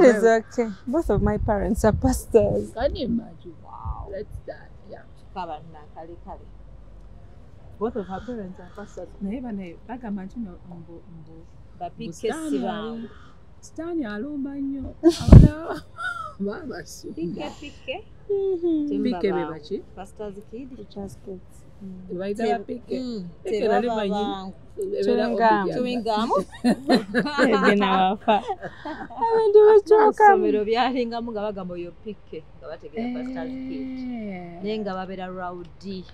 That is okay. Both of my parents are pastors. Can you imagine? Wow. Let's start. Yeah. Both of her parents are pastors. Stani alumba nnyo. Babasu. Pike. Pike bebachi. Pastors kid. Teachers kids. Baita pike. Pike Teba nali manyi. chewing gum. Ebinawafa. Abantu bachoka. Somero byalingamu nga bagamba yo pike nga bategera pastors kid. Naye nga babeera rowdy.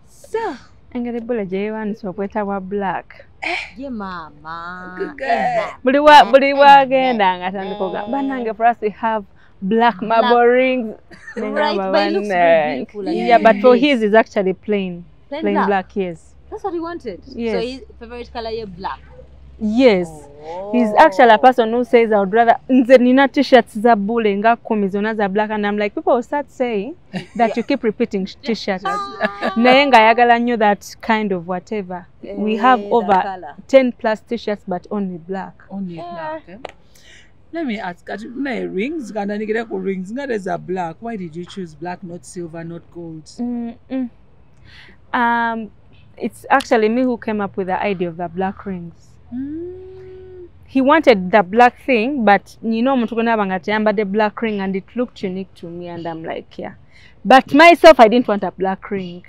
So, engeri Bulle gye yeewandiisa okwetebwa Black. Ye mama. Buli wagenda nga atandika okugamba bannange for us we have black marble rings. Right, but it looks very beautiful. Yeah, but for his is actually plain black. Yes. That's what he wanted. Yes. So his favorite color is black. Yes. He's actually a person who says I would rather nze nina t-shirts za Bulle nga 10 zona za black, and I'm like, people will start saying that you keep repeating t-shirts. Naye nga ayagala nnyo that kind of whatever. We have over 10 plus t-shirts but only black. Only black. Eh? Let me ask, rings, rings, there's a black. Why did you choose black, not silver, not gold? It's actually me who came up with the idea of the black rings. He wanted the black thing, but you know, the black ring, and it looked unique to me, and I'm like, yeah. But myself, I didn't want a black ring.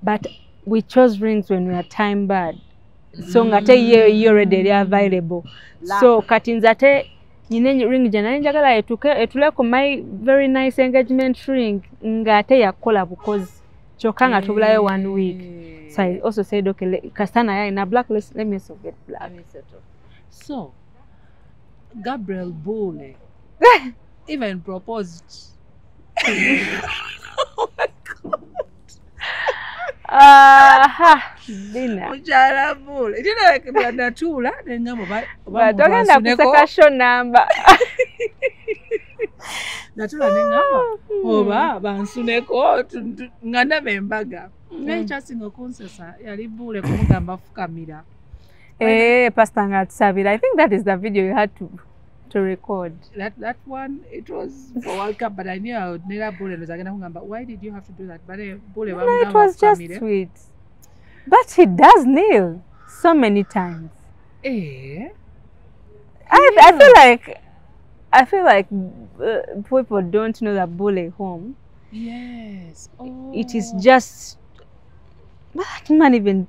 But we chose rings when we are time bad. So ngate ye already available. So katinzate nyine ring jana njagala etule ko my very nice engagement ring ngate yakola because chokanga tubulayo 1 week. So I also said, okay, Kastana ya in a black, let me also get black. So, Gabriel Bulle even proposed. Oh my God. Dinner. Ujala Bulle. You know, like natula, then but don't end up show number. Natula nengama. Oba bansuneko ngana membaga. Single concessa yali Bulle kumugamba fukamira. Pastor Ngatsabira. I think that is the video you had to record. That one, it was for World Cup, but I knew I would never Bulle. But why did you have to do that? But Bulle, no, it was just sweet. But he does kneel so many times. I feel like people don't know that Bulle home. Yes. Oh. It is just that man even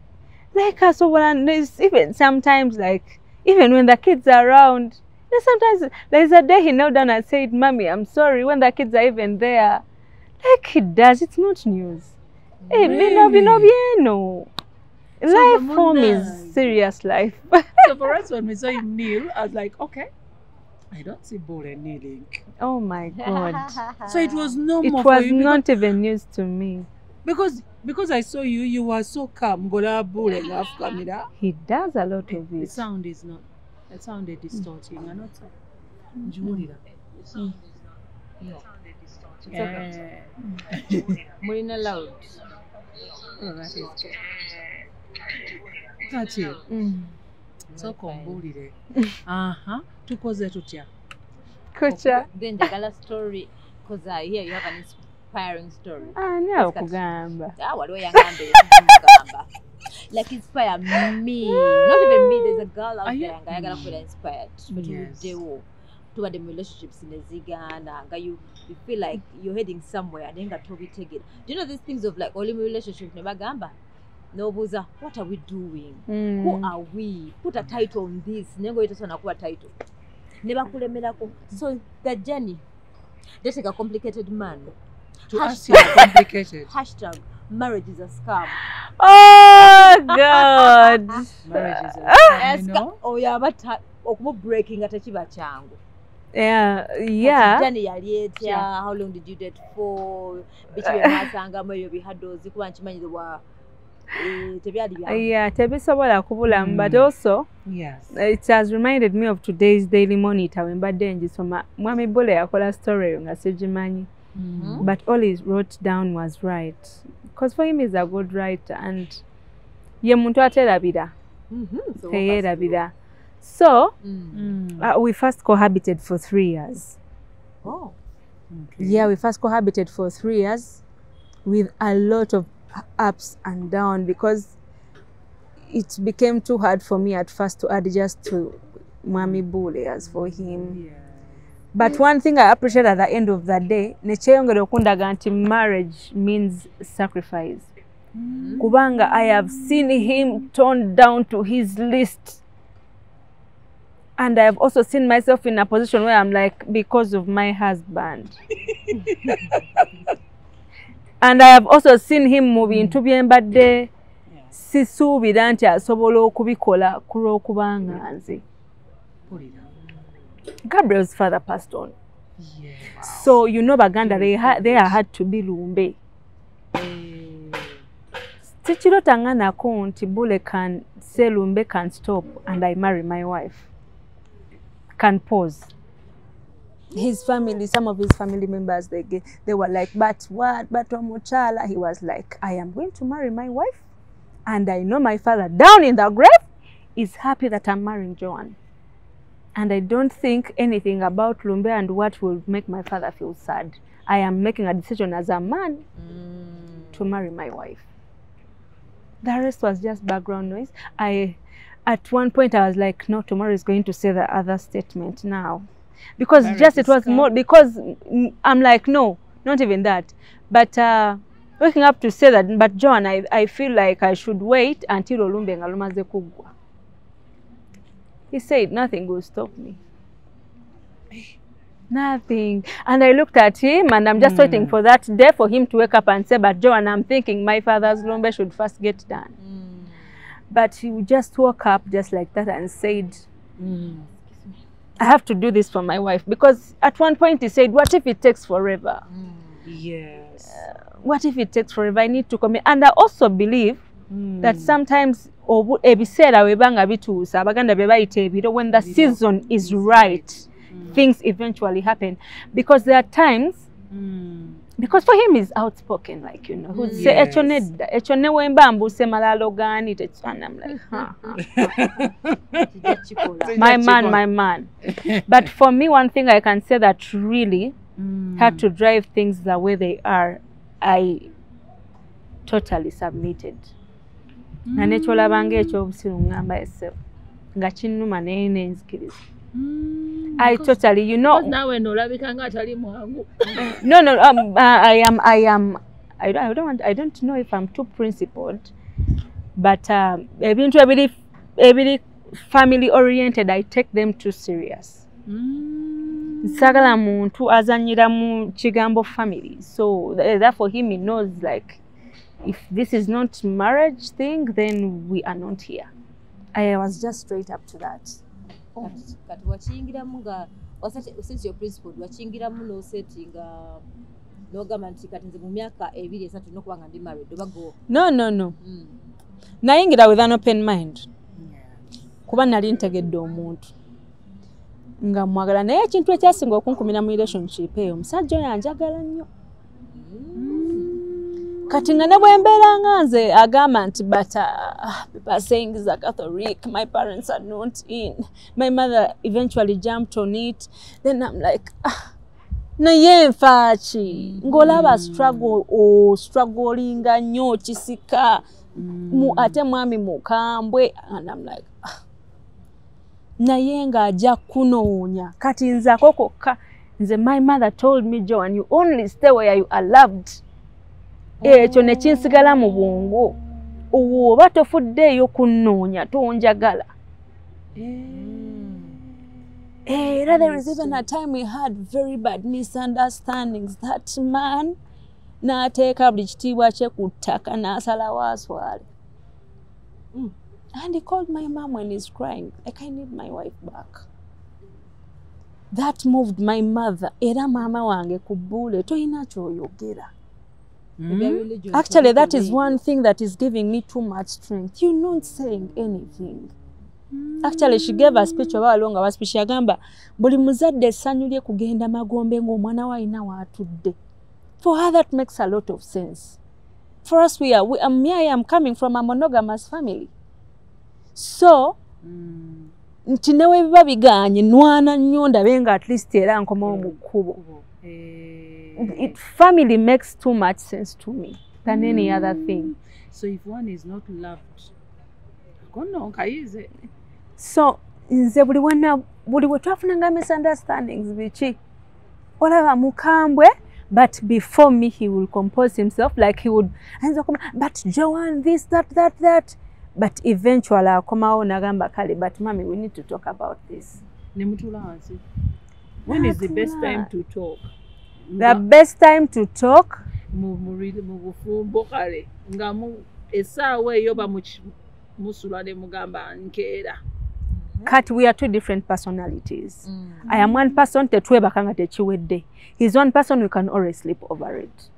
like us over, and even sometimes like even when the kids are around, sometimes there's a day he knelt down and said, "Mommy, I'm sorry," when the kids are even there. Like he does, it's not news. Really? No. Life home is serious life. So for us, when we saw him kneel, I was like, okay, I don't see Bulle kneeling. Oh my God. So it was normal. It was not even news to me. Because I saw you were so calm. Gola Bulle kamera. He does a lot of it. The sound is not. The sound is distorting. I'm not. Njulira. The sound is not. Mulina loud. Oh, that is good. That's it. So kumbulire. Tukoze tutya. Kucha. Then the gala story, because I hear you have an inspiring story. No, kugamba. Waliwo yangambe kugamba. Like inspire me. Not even me. There's a girl out there nga yagala kubeera inspired. But you toward the relationships in the zigana, you feel like you're heading somewhere and then got to be taken. Do you know these things of like only relationship never gamba? No buza, what are we doing? Who are we? Put a title on this. Nengo ito sana kuwa title. Never kulemelako. So the journey. They take a complicated man. To us you are complicated. Hashtag marriage is a scam. Oh God. Marriage is a scam, you know? Oh yeah, but okumu breaking atachiba changu. Yeah. Journey yali etya, how long did you date for? Between masanga mwe bihadozi kuba nchimanyi wa tebisobola kubulamu, but also yes, it has reminded me of today's Daily Monitor when mbadde njisoma Mwami Bulle yakola story nga sigimanyi, but all he wrote down was right, because for him he's a good writer and ye muntu aterabira. So Mm. we first cohabited for 3 years. Oh. Okay. Yeah, we first cohabited for 3 years with a lot of ups and downs because it became too hard for me at first to adjust to Mwami Bule as for him. Yeah. But one thing I appreciate at the end of the day, nekyeyongera okundaga nti marriage means sacrifice. Kubanga I have seen him toned down to his list. And I have also seen myself in a position where I'm like, because of my husband. And I have also seen him moving into byembadde sisuubira nti asobola okubikola kulw'okubanga nze. Gabriel's father passed on. Yeah. So, you know, Baganda, they had to be Lumbe. Tichirotangana nti Bule can say Lumbe can stop and I marry my wife. Can pause. His family, some of his family members, they were like, but what? But Omuchala, he was like, I am going to marry my wife. And I know my father down in the grave is happy that I'm marrying Joan. And I don't think anything about Lumbe and what will make my father feel sad. I am making a decision as a man to marry my wife. The rest was just background noise. At one point I was like, no, tomorrow is going to say the other statement now. Because it was more, because I'm like, no, not even that. But waking up to say that, but John, I feel like I should wait until Olumbe ngalumaze kugwa. He said, nothing will stop me. Nothing. And I looked at him and I'm just waiting for that day for him to wake up and say, but Joan, I'm thinking my father's Lumbe should first get done. But he just woke up just like that and said, I have to do this for my wife. Because at one point he said, what if it takes forever? Yes. What if it takes forever? I need to commit. And I also believe that sometimes ebiseera webanga bituusa abaganda bye bayita ebiro, when the season is right, things eventually happen. Because there are times, because for him he's outspoken, like, you know, who'd say echone wemba mbuse malalo gani, and I'm like, my man. But for me, one thing I can say that really had to drive things the way they are, I totally submitted. Na necholabanga ekyobusiru ngamba esebo nga kinnuma naye nenzikiriza. I totally, you know. Nawe nolabika nga atali mwangu. No, I don't know if I'm too principled, but ebintu ebiri family oriented, I take them too serious. Sagala muntu azanyira mu kigambo family. So therefore him, he knows, like, if this is not marriage thing, then we are not here. I was just straight up to that. Kati wachingiramu nga since your principle wachingiramu no settinga n'ogamba nti kati nze mu myaka 2-3 n'okuba nga ndi married obago. No. Nayingira with an open mind. Kuba nali ntegedde omuntu nga mwagala, naye ekintu ekyasinga okunkumira mu relationship eyo, omusajja oyo anjagala nnyo. Kati nga ne bwe mbeera nga nze agamba nti, but people are saying he's a Catholic, my parents are not in, my mother eventually jumped on it. Then I'm like, naye nfaaki ng'olaba strugglinga nnyo kisika ate mwami mukambwe, and I'm like, naye ng'ajja kunoonya kati nzako kokka nze, my mother told me, Joan, you only stay where you are loved. Ekyo ne kinsigala mu bwongo, oba tofuddeeyo kunnoonya tonjagala. There is even a time we had very bad misunderstandings. That man n'ateeka buli kitiibwa kye ku ttaka n'asalawo aswale. And he called my mom when he's crying, like, I need my wife back. That moved my mother. Era mama wange ku Bule toyina kyoyogera. Actually, that is one thing that is giving me too much strength. You're not saying anything. Actually, she gave a speech about long hours. She agamba, buli muzadde essanyu lye kugenda magombe ng'omwana we alina w'atudde. For her, that makes a lot of sense. For us, I am coming from a monogamous family. So, nti newe biba biganye nwana nnyo ndabe nga at least era nkomawo mu kkubo. Family makes too much sense to me than any other thing. So if one is not loved, so nze buli we twafunanga misunderstandings biki olaba mukambwe, but before me he will compose himself like he would but Joanne this that but eventually akomawo nagamba kale but mami we need to talk about this. When is the best time to talk? The best time to talk mubufumbo kale nga esaawa eyo musula ne mugamba nkeera. Kat, we are two different personalities. I am one person tetwebaka nga tekiwedde. He's one person we can always sleep over it.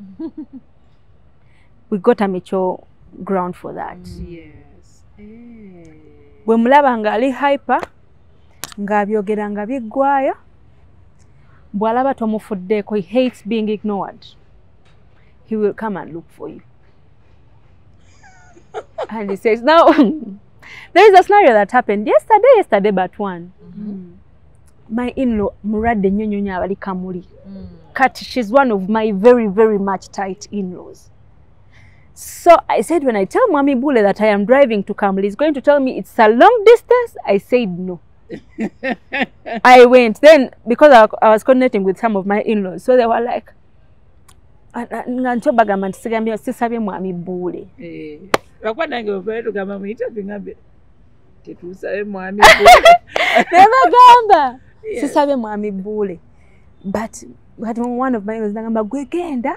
We got a mature ground for that. Yes. Bwe mulaba nga ali hyper nga byogera nga biggwayo bw'alaba tomufuddeeko, he hates being ignored. He will come and look for you. And he says, now, there is a scenario that happened yesterday but one. My in-law, Muradde Nyonyonya abali Kamuli. Kat, she's one of my very, very much tight in-laws. So I said, when I tell Mami Bule that I am driving to Kamuli, he's going to tell me it's a long distance. I said no. I went. Then, because I was coordinating with some of my in-laws, so they were like, Ngantobagamba ntisigambye sisabye Mwami Bule. Bakwanange obaito gamba muita bingabe. Tetusabe Mwami Bule. Nebagamba sisabye Mwami Bule. But one of my in-laws nagamba gwegenda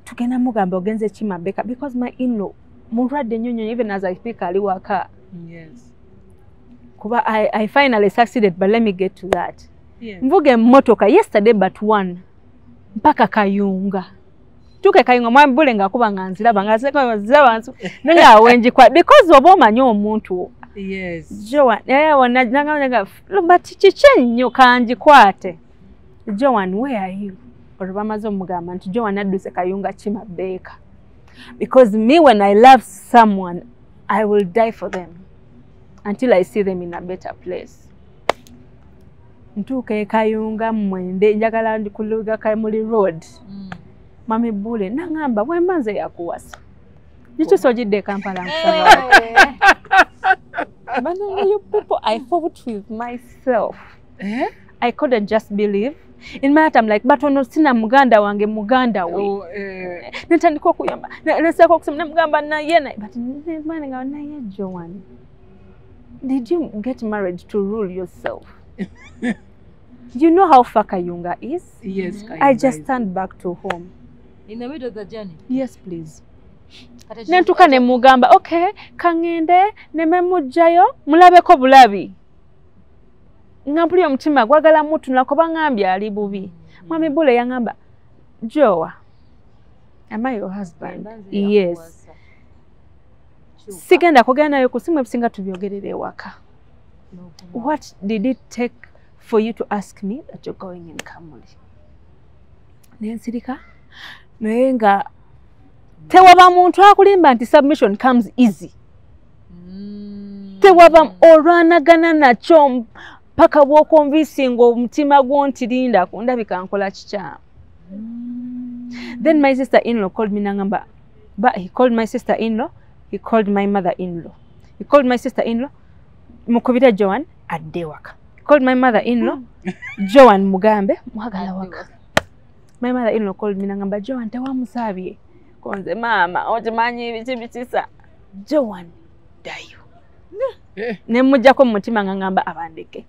tugenda mugamba ogenze Chimabeka because my in-law Muradde Nyonyo even as I speak ali waka. Yes. Kuba I finally succeeded, but let me get to that. Yeah. Mvuge motoka yesterday but one mpaka Kayunga. Tuke Kayunga Mwami Bule ngakuba nganzira bangaseka zabantu nanga awenji kwa because oba omanyi omuntu. Yes. Joanne wananga but chichenyo kanji kwate. Joanne, where are you? Orubamazo mugamba nti Joanne adduse Kayunga Chimabeka. Because me, when I love someone, I will die for them until I see them in a better place. Ntuke Kayunga mwende njagala ndikuluga Kamuli Road. Mami Bule nangamba wembanze yakuwasa. Nicho sojide Kampala nsaba. But you people, I fought with myself. I couldn't just believe. In my heart, I'm like, but ono sina muganda wange muganda we. Natandika kuyamba. Nasako kusema mugamba na yena. But mani nga na ye Joanne. Did you get married to rule yourself? You know how far Kayunga is? Yes, Kayunga I just turned back to home. In the middle of the journey? Yes, please. Nentuka ne mugamba, okay, kangende, nememujjayo, mulabeko bulabi. Ngambuli omutima gwagala mutu nakoba ngambye ali bubi. Mwami Bule yangamba, Joa, am I your husband? Yes. Sigenda kugenda nayo kusimu ebisinga tubyogerere ewaka. What did it take for you to ask me that you're going in Kamuli? Nensirika? Naye nga tewaba muntu akulimba nti submission comes easy. Tewaba olwanagana nakyo paka bwokonvisinga omutima gwo nti linda kundabika nkola kikyamu. Then my sister-in-law called me nangamba. But he called my sister-in-law. He called my mother-in-law. He called my sister-in-law. Mukubira Joanne adde waka. He called my mother-in-law. Joanne mugambe mwagala waka. My mother-in-law called me nangamba Joanne tewamusabye. Konze mama otimanyi ebiki bitisa. Joanne dayo. Nemujjako mu mutima ngamba abandeke.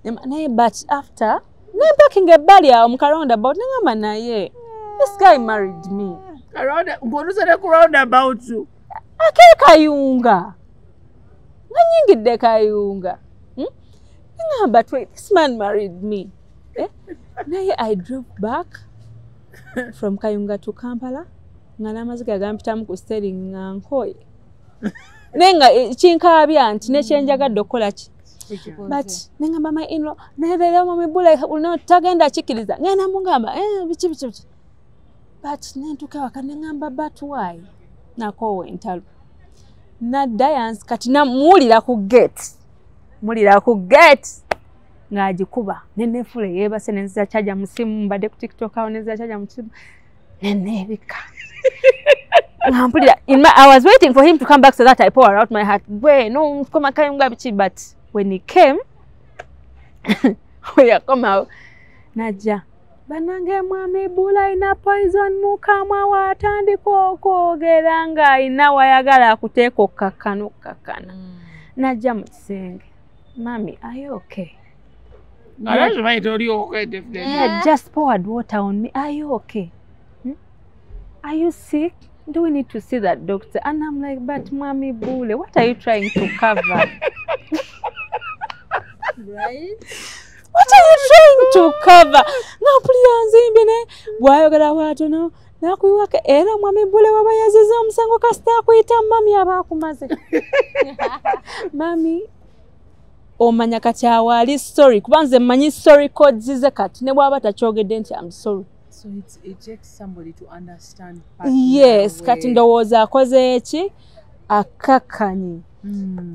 Naye but after parking ebbali awo mu roundabout nangamba naye this guy married me. Ngonusa ku roundabout. Ake Kayunga. Nganyingidde Kayunga. Ngamba this man married me. Naye I drove back from Kayunga to Kampala. Ngana maziga gampitamu ku steering ngankoye. Nenga chinkabya nti nekyenjagadde okola ki. But nengamba my in-law nerera Mwami Bule uno tagenda chikiriza ngana mungamba bichi. But nentuka wakanengamba but why nako wentalo na Diane kati namuulira ku gate mulira ku gate ng'agikuba nenefule yeebase nenziza charger mu simu mbadde ku TikTok awo nenziza charger mu simu neneebika ngampulira I was waiting for him to come back so that I pour out my heart gwe no koma kayunga bichi but when he came we yakoma najja banange mwami bula ina poison mukamwa watandika okwogera nga ina wayagala akuteeka okkakkana najja mu kisenge mami are you okay? Yeah, just poured water on me. Are you okay? Are you sick? Do we need to see that doctor? And I'm like, but mommy Bule, what are you trying to cover? Right? What are you trying to cover? No, please, wayogera watono nakuiwaka era mwami Bule baba yaziza omusango kasita kuyita mami abakumaze. Mami omanya kati awali story kubanze manyi story codes zize kati ne bwaba takyogedde nti I'm sorry. So it takes somebody to understand. Yes, kati ndowooza akoze eki akakanyi.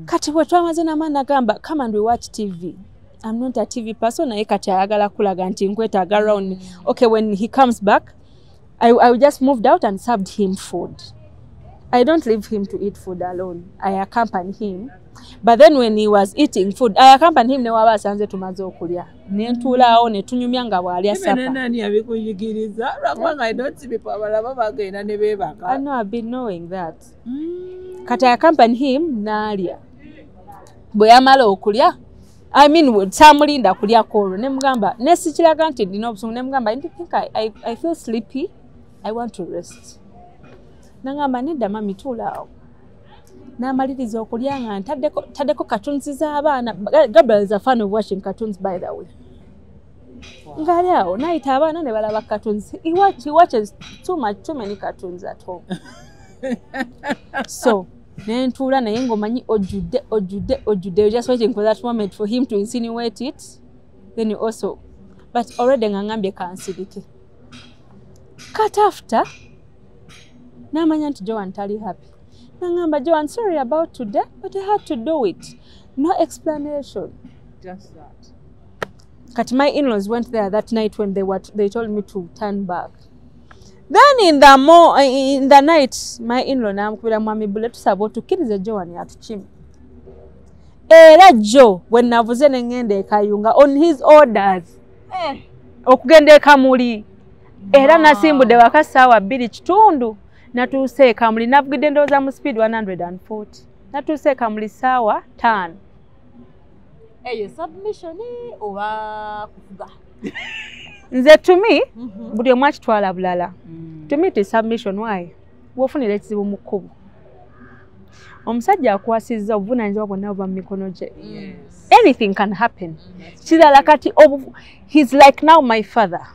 Kati bwe twamaze n'amaani agamba come and we watch TV. I'm not a TV person naye kati ayagala kulaga nti nkwetaaga around me. Okay, when he comes back I just moved out and served him food. I don't leave him to eat food alone. I accompany him. But then when he was eating food, I accompanied him newaba asanze tumaze okulya. Nentuulaawo ne tunyumya nga bw'alya sapa. Nani abikuyigiriza? Lwakubanga I don't see people abalaba bagenda ne beebaka. I know, I've been knowing that. Kati I accompany him n'alya. Bwe yamala okulya, I mean, tamulinda kulya kolo. Ne mugamba, ne sikiraga nti ndina obusungu. Ne mugamba, I feel sleepy. I want to rest. Nangamba nedda mami tuulaawo. Namaliriza okulya nga ntaddeko cartoons z'abaana. Gabriel is a fan of watching cartoons, by the way. Ngali awo nayita abaana ne balaba cartoons. He watches too many cartoons at home. So nentuula naye ng'omanyi ojjudde. You're just waiting for that moment for him to insinuate it. Then you also, but already ngangambye kansirike. Cut after namanya nti Joan tali happy. Nangamba Joan, sorry about today, but I had to do it. No explanation. Just that. Kati my in-laws went there that night when they told me to turn back. Then in the night, my in-law namukubira mwami Bule tusaba otukkirize Joan yatuchime. Era Joe when navuze ne ngende ekayunga on his orders. Okugenda ekamuli. Era nasimbudde waka ssaawa 2 kitundu. Natuuse ekamuli navugidde ndowooza mu speed 140. Natuuse ekamuli ssaawa 5. Eyo submission oba kufuga. Nze to me, buli omu akitwala bulala. To me it is submission. Why? Wofunira ekizibu mu kkubo. Omusajja akwasizza obuvunaanyizibwa bwonna buba mu mikono gye. Anything can happen. Kirala kati he's like now my father.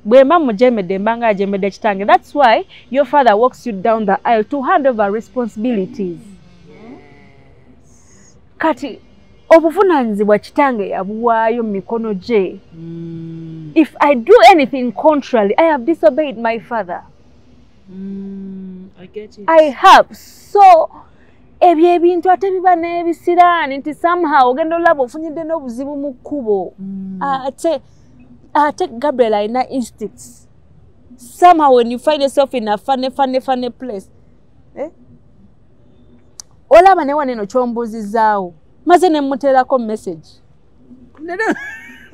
Bwemba mujemedde mbanga ajemedde kitange. That's why your father walks you down the aisle to hand over responsibilities. Kati obuvunaanyizibwa kitange yabuwaayo mu mikono gye. If I do anything contrary, I have disobeyed my father. I get it. I have. So ebyo ebintu ate biba n'ebisiraani nti somehow ogenda olaba ofunyidde n'obuzibu mu kkubo. Ate Gabriel alina instincts. Somehow when you find yourself in a funny place, olaba ne waneno kyombuuzizaawo maze ne muteerako message.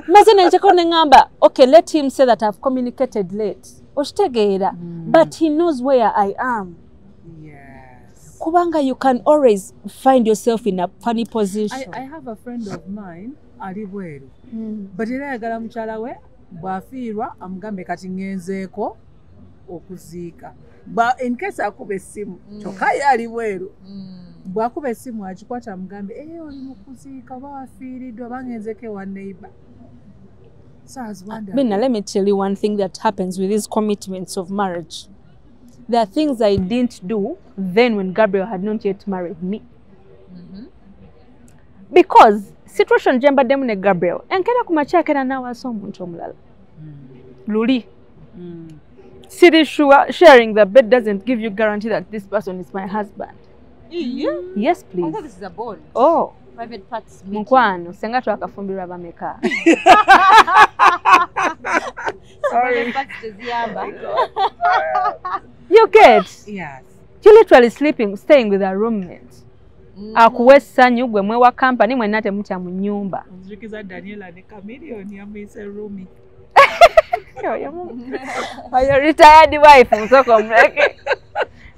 Maze ne nkyeko ne ngamba, okay, let him say that I've communicated late. Okitegeera, but he knows where I am. Yes. Kubanga you can always find yourself in a funny position. I have a friend of mine, ali bweru. But era ayagala mukyala we bw'afiirwa amugambe kati ngenzeeko okuziika. In case akuba essimu, kyokka ye ali bweru. Bw'akuba essimu agikwata amugambe, oli mu kuziika oba wafiiriddwa oba ngenzeeko ewa neighbor. So I was wondering. Binna, let me tell you one thing that happens with these commitments of marriage. There are things I didn't do then when Gabriel had not yet married me. Because situation jemba demu ne Gabriel enkera kumakyakera nawaasa omuntu omulala. Luli. City sure sharing the bed doesn't give you guarantee that this person is my husband. Yeah. Yes, please. I thought this is a bond. Oh, private parts meeting. Mukwano senga twakafumbirwa bameka. Private parts teziyamba. You get? Yes. You literally staying with a roommate. Akuwe essanyu gwe mwewa company mwenna temutya mu nnyumba. Nzikiza Daniela ne Chameleone yamuyise Rumi. Your retired wife, Musoko Mreke.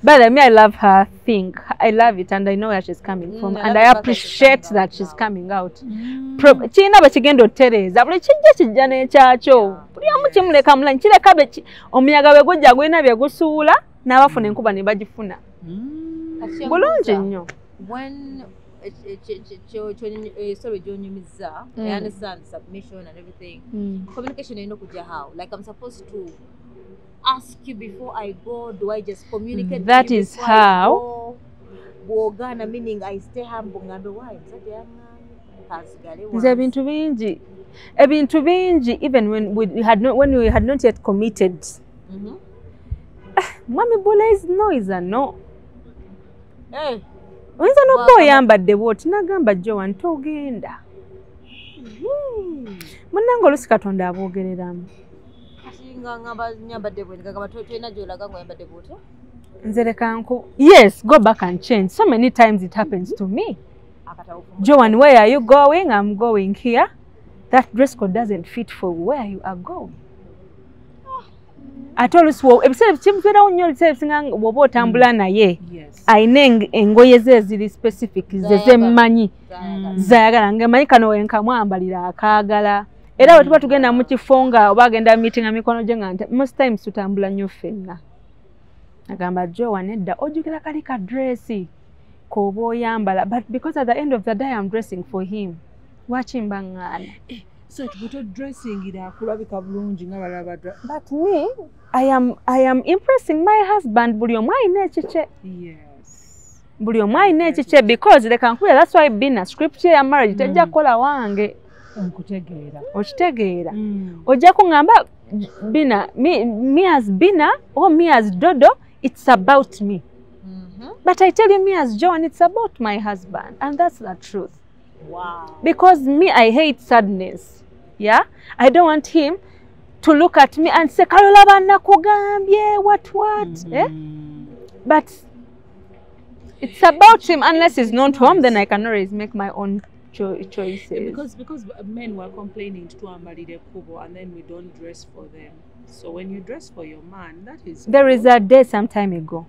But me, I love her thing. I love it, and I know where she's coming from, and I appreciate that she's coming out. China bachigendo tereza. Buli kijja kijja n'ekyacho. Buli omu kimuleka mulani kireka be omuyaga bwe gujja gwina bye gusuula n'abafuna enkuba ne bagifuna. Bulungi nnyo. When sorry, Jonyumiza, I understand submission and everything. Communication is not how. Like I'm supposed to ask you before I go. Do I just communicate? That is how. Wogana meaning I stay humble. Ngambe why? Ebintu bingi, even when we had not yet committed. Mami Bula is no is a no. Hey. Wenza no boy yambadde bwoti nagamba Joan togenda. Munango olusi Katonda aboogereramu. Yes, go back and change. So many times it happens to me. Joan, where are you going? I'm going here. That dress code doesn't fit for where you are going. Atolu swo ebisebe kimvera onnyo lisesinga wobo tambula naye ayine engoye ze ziri specific ze mmanyi zayagala ngamanyi kano wenkamwambalira akaagala era bwe tuba tugenda mu kifonga oba agenda meeting amikono gye nga most times tutambula nnyo ffenna agamba Joan edda ojjukira kali ka dress koba oyambala but because at the end of the day I'm dressing for him wakimbangana. So to dressing it akulabika bulungi nga balaba. But me, I am impressing my husband buli omu ayina ekice. Yes. Buli omu ayina ekice because that's why being a scripture ya marriage tejja kola wange. Onkutegeera. Okitegeera. Ojja kungamba Bina me as Bina or me as Dodo, it's about me. But I tell you me as Joan, it's about my husband, and that's the truth. Wow. Because me, I hate sadness. Yeah? I don't want him to look at me and say, Karola banakugambye, what? But it's about him. Unless he's not home, then I can always make my own choices. Because men were complaining to Ambalide Kubo and then we don't dress for them. So when you dress for your man, that is... There is a day some time ago.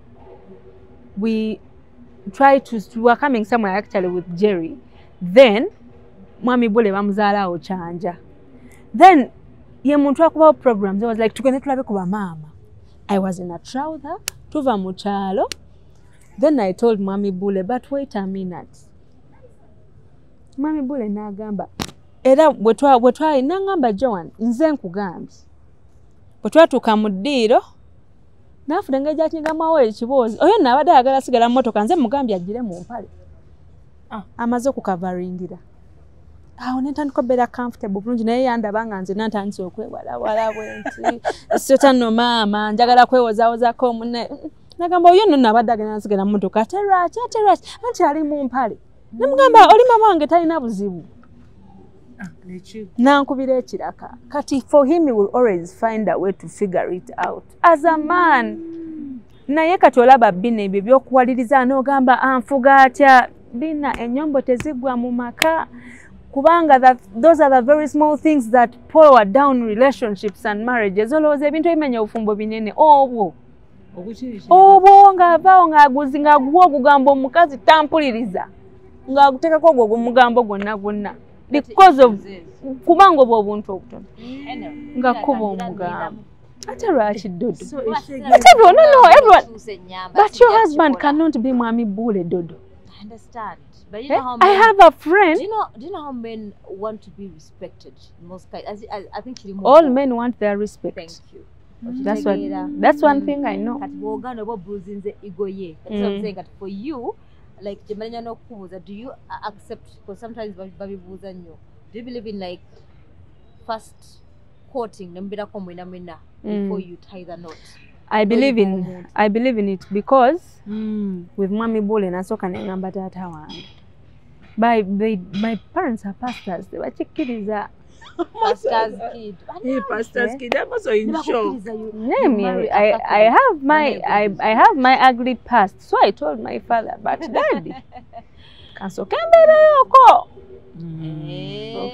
We were coming somewhere actually with Jerry. Then, Mami Bule bamuzaala ochanja. Then, ye muntu akubawo programs. I was like, tugende tulabe kuba mama. I was in a trouser, tuva mu kyalo. Then I told Mami Bule, but wait a minute. Mami Bule n'agamba, era bwetwali n'agamba Joan, nze nkugambye. Bwetwatuuka mu ddiiro, n'afuna engeri gy'akinyigamu ekiboozi. Oyo nno abadde ayagala asigala mu mmotoka, nze mugambye ajjire mu mpale. Amaze okukavaringira. Awo netandika okubeera comfortable bulungi naye yandaba nga nze natandise okwewalawala bwenti. Sotano maama, njagala kwewozaawozako munne. Nagamba oyo nno abadde agenda asigala mu mmotoka. Ate lwaki? Anti ali mu mpale. Namugamba oli mama wange talina buzibu. Nankubira ekiraka. Kati for him he will always find a way to figure it out. As a man. Naye kati olaba Bina ebyo by'okuwaliriza n'ogamba anfuga atya. Bina enyombo tezigwa mu maka. Kubanga those are the very small things that pour down relationships and marriages. Olowooza ebintu ebimenya obufumbo binene. Obwo ng'avaawo ng'aguzinga gwo ogugamba omukazi tampuliriza. Ng'aguteekako ogwo omugambo gwonna. Because of kubanga obwo obuntu obutono. Nga kuba omugambo. Ate lwaki Dodo? Ate everyone, no, everyone. But your husband cannot be Mami Bule, Dodo. I understand. But you know how men, I have a friend. Do you know how men want to be respected? Most guys, I think all men want their respect. Thank you. That's one thing I know. That's what I'm saying. That for you, like, do you accept? Because sometimes baby do you believe in like first courting before you tie the knot? I believe in it because with Mami Bule nasoka nengamba tata wange. My parents are pastors. They were chikiriza. Pastor's kid. Hey, pastor's kid, I'm also in shock. I have my ugly past. So I told my father, but daddy, kansoka mbere yoko.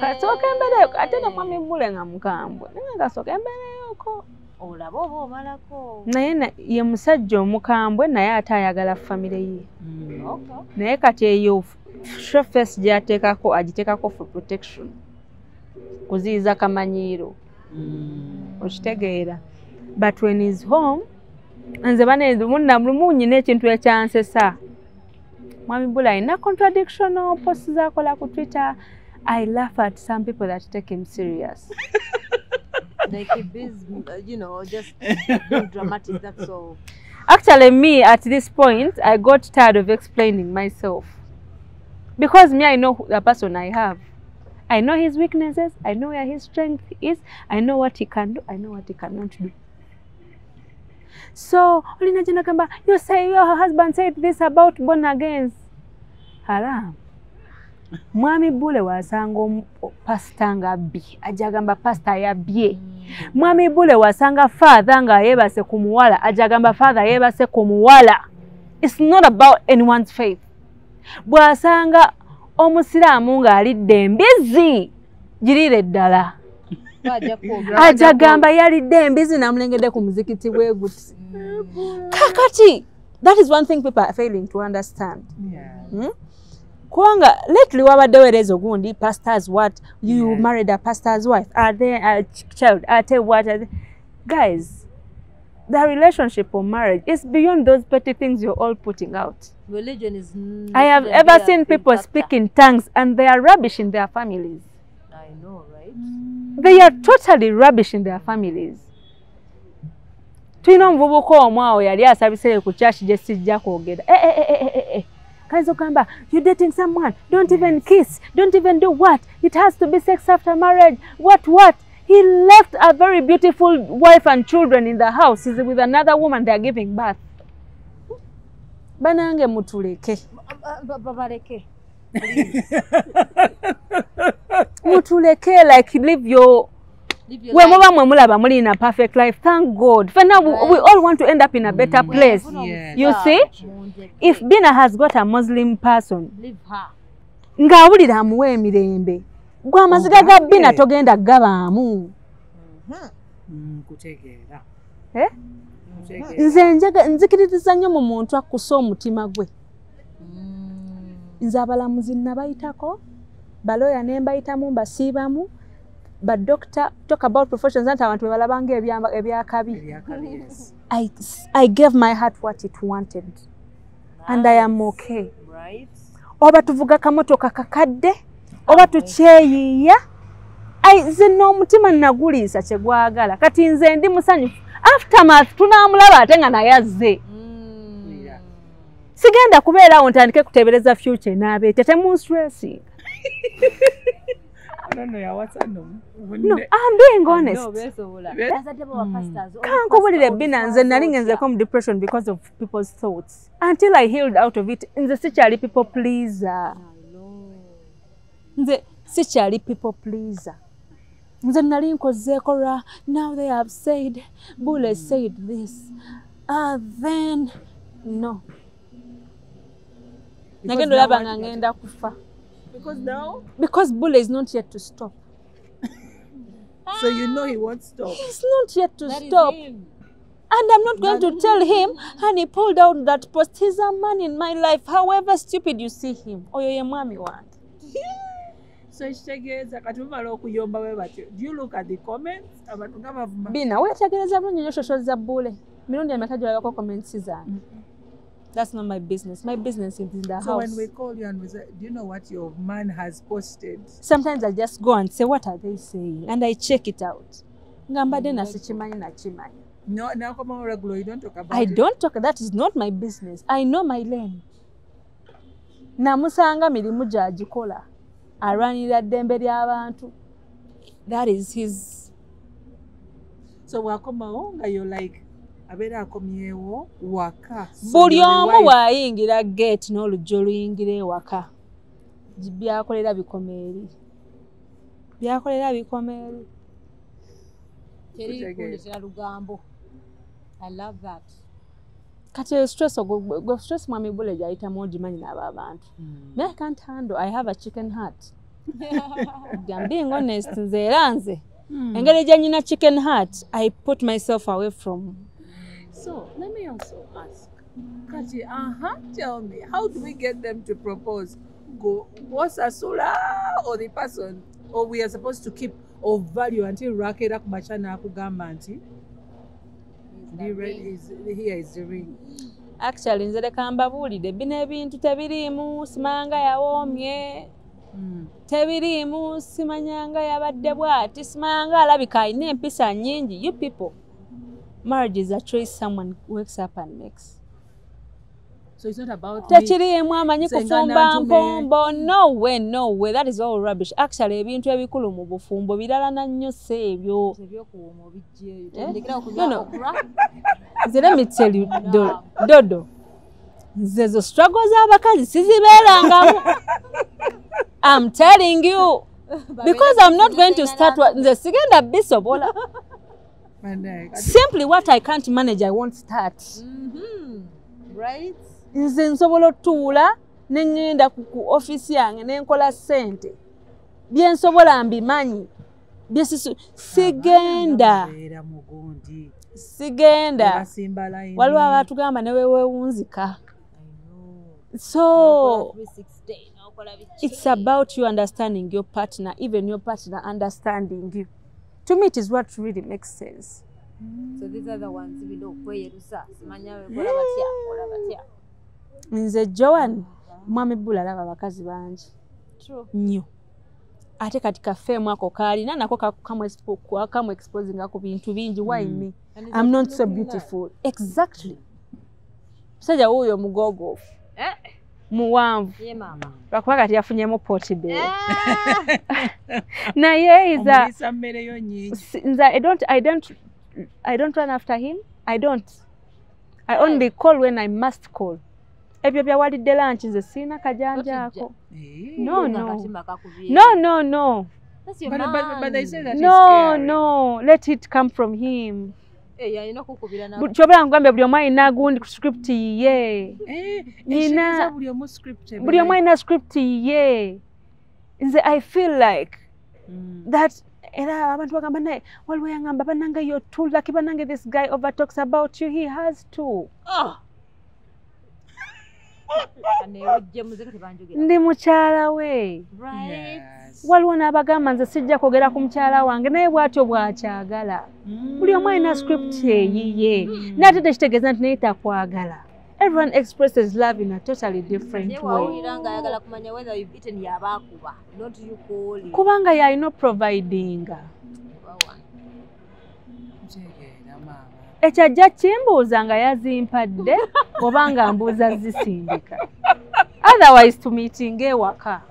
Kansoka mbere yoko. Ate na mwami mbule nga mukambwe. Kansoka mbere yoko. Olaba oba omalako. Naye ye musajja omukambwe naye ate ayagala family ye. Naye kati eyo face gyateekako agiteekako for protection. Kuziiza kamanyiiro. Okitegeera. But when he's home, nze baneezi munnamunyi n'ekintu ekyansesa. Mwami Bula alina contradictional posts z'akola ku Twitter. I laugh at some people that take him serious. Like he is, just being dramatic, that's all. Actually, me, at this point, I got tired of explaining myself. Because me, I know the person I have. I know his weaknesses. I know where his strength is. I know what he can do. I know what he cannot do. So, you say your husband said this about born agains. Haram. Mwami Bule wasanga pastor nga bi. Ajagamba pastor ya bie. Mwami Bule wasanga father nga yebase kumuwala. Ajagamba father yebase kumuwala. It's not about anyone's faith. Bwasanga omusiraamu nga alidde embizi girire ddala. Ajagamba yalidde embizi namulengedde ku muzikiti bweguti. Kakati, that is one thing people are failing to understand. Yeah. Kwanga lately wabadde werezo gundi pastor's what you married a pastor's wife are there a child ate what guys, the relationship or marriage is beyond those petty things you're all putting out. Religion is I have ever seen people speak in tongues and they are rubbish in their families. I know, right? They are totally rubbish in their families. Twino mvubuko omwawo yali asabise ku church je sijja kwogera. Kamba, you're dating someone, don't even kiss, don't even do what? It has to be sex after marriage. What? He left a very beautiful wife and children in the house. He's with another woman, they're giving birth. Banange mutuleke. Babaleke. Mutuleke, like live your life. In a perfect life. Thank God. For now, we all want to end up in a better place. Yes. You see? If Bina has got a Muslim person, Leave her. ngawulira amuwe emirembe. Gwa amaziga ga Bina togenda gabaamu. Kutegeera. Nze nzikiririza nnyo mu muntu akusa omutima gwe. Nze abalamuzi nabayitako, baloya ne mbayitamu mbasiibamu. But doctor, talk about professions that I want to balabanga ebyakabi. I gave my heart what it wanted. Nice. And I am okay. Right. Oba tuvuga kamotoka kakadde, oba tucheyiya. Nze n'omutima nagulisa kye gwagala. Kati nze ndi musanyufu. Aftermath tunamulaba ate nga naye azze. Sigenda kubeerawo ntandike kutebereza future naabe tetemu stressing. I don't know what's on them. No, I'm being honest. Can't go with the binance and nothing and come depression because of people's thoughts. Until I healed out of it, in the situation people pleaser. The situation people pleaser. The Narinko Zekora, now they have said, Bule said this. Then no. Because now? Because Bule is not yet to stop. So you know he won't stop. He's not yet to stop. And I'm not going to tell him, honey, pull down that post. He's a man in my life, however stupid you see him. Or your mommy want. So do you look at the comments? Bina, we tegereza bulungi social za Bule. Mirundi amekaje wako comments zange. That's not my business. My business is in the house. So when we call you and we say, do you know what your man has posted? Sometimes I just go and say, what are they saying? And I check it out. Ngambade na sichimanyi na chimanyi. No, now come on regular, you don't talk about I it. don't talk. That is not my business. I know my lane. Namusanga mirimu gyagikola. Arwanirira ddembe ly'abantu. That is his. So wakomawo nga you're like, abera akomyewo waka. Buli omu bw'ayingira gate n'oluggi oluyingira ewaka. byakolera bikomeeri. Byakolera bikomeeri. Teri kundetera lugambo. I love that. Kati stress go stress mwami bule jaita moji manyi na abantu. Me I can't handle. I have a chicken heart. I'm being honest, nze. Engeri janyina chicken heart, I put myself away from. So let me also ask, Kati, tell me, how do we get them to propose? Go what's Asula or the person, or we are supposed to keep or value until Rakera Kumachana Kugamba nti here is the ring. Actually, nze leka mbabuulire bino ebintu tebiriimu simanga yawoomye. Tebiriimu simanyanga yabadde bwati simanga alabika alina empisa nnyingi. You people, marriage is a choice someone wakes up and makes. So it's not about tekiriimu amanyi kufumba mpombo. No way, that is all rubbish. Actually ebintu ebikulu mu bufumbo birala na nnyo sebyo. Ebyokuwoma obijjeeyo. Let me tell you, Dodo, zezo struggles abakazi sizibeerangamu. I'm telling you, because I'm not going to start the second bisobola. Simply what I can't manage, I won't start. Right? Nze nsobola otuula ne ngenda ku office yange ne nkola ssente. Bye nsobola mbimanyi. Bye sigenda. Waliwo abatugamba ne weewunzika. So it's about you understanding your partner, even your partner understanding you. To me, it is what really makes sense. So these are the ones we know kweyerusa simanya wekola batya. Nze Joan mwami bula laba bakazi bangi. True. Nnyo. Ate katika fame ako kali nako kamu exposing ako bintu bingi. Why me? I'm not so beautiful. Exactly. Saja huyo mugogo. Muwanvu. Ye mama. Lwakuba kati yafunyemu poti be. Na ye is a I don't run after him. I only call when I must call. Ebyo byawalidde lunch nze sina kajanja ako. No. That's your man. But they say that no, let it come from him. Yalina kukubira na. Chobera ngambe buli omwe ina gundi script ye. Nina buli omwe script. Buli omwe ina script ye. Nze I feel like that era abantu bagamba naye waliwo yangamba bananga yo too lucky bananga this guy over talks about you. He has to. Ndi mukyala we. Right. Waliwo n'abagamba nze sijja kwogera ku mukyala wange naye bw'atyo bw'akyagala. Buli omu alina script eyiye. N'ate tekitegeeza nti naye takwagala. Everyone expresses love in a totally different way. Kubanga yalina providing. Ekyajja kimbuuza nga yazimpadde obanga mbuuza zisindika. Otherwise to meeting ewaka.